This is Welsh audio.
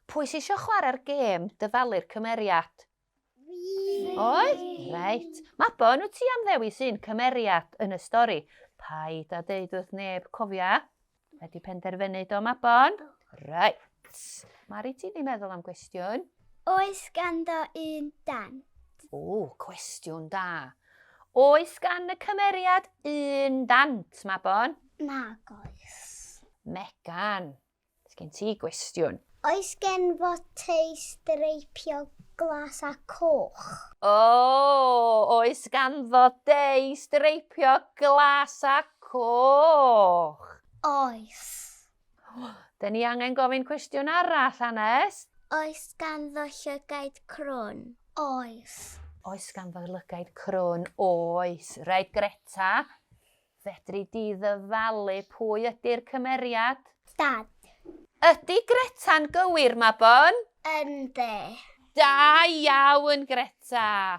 Pwy sy isio chwarae'r gêm dyfalu'r cymeriad? Fi. Oes? Reit. Mabon, wyt ti am ddewis un cymeriad yn y stori? Paid â deud wrth neb, cofia. Wedi penderfynu do, Mabon? Reit. Mari, ti di meddwl am gwestiwn? Oes ganddo un dant? O, cwestiwn da. Oes gan y cymeriad un dant, Mabon? Nag oes. Megan, Sgen ti gwestiwn? Oes gen fo tei streipio glas a coch? O, oes ganddo dei streipio glas a coch? Oes. Dyn ni angen gofyn cwestiwn arall, Anest. Oes ganddo llygaid crwn? Oes. Oes ganddo lygaid crwn? Oes. Reit, Greta, Fedri di ddyfalu pwy ydy'r cymeriad? Dad. Ydy Greta'n gywir, Mabon? Yndi. Da iawn, Greta!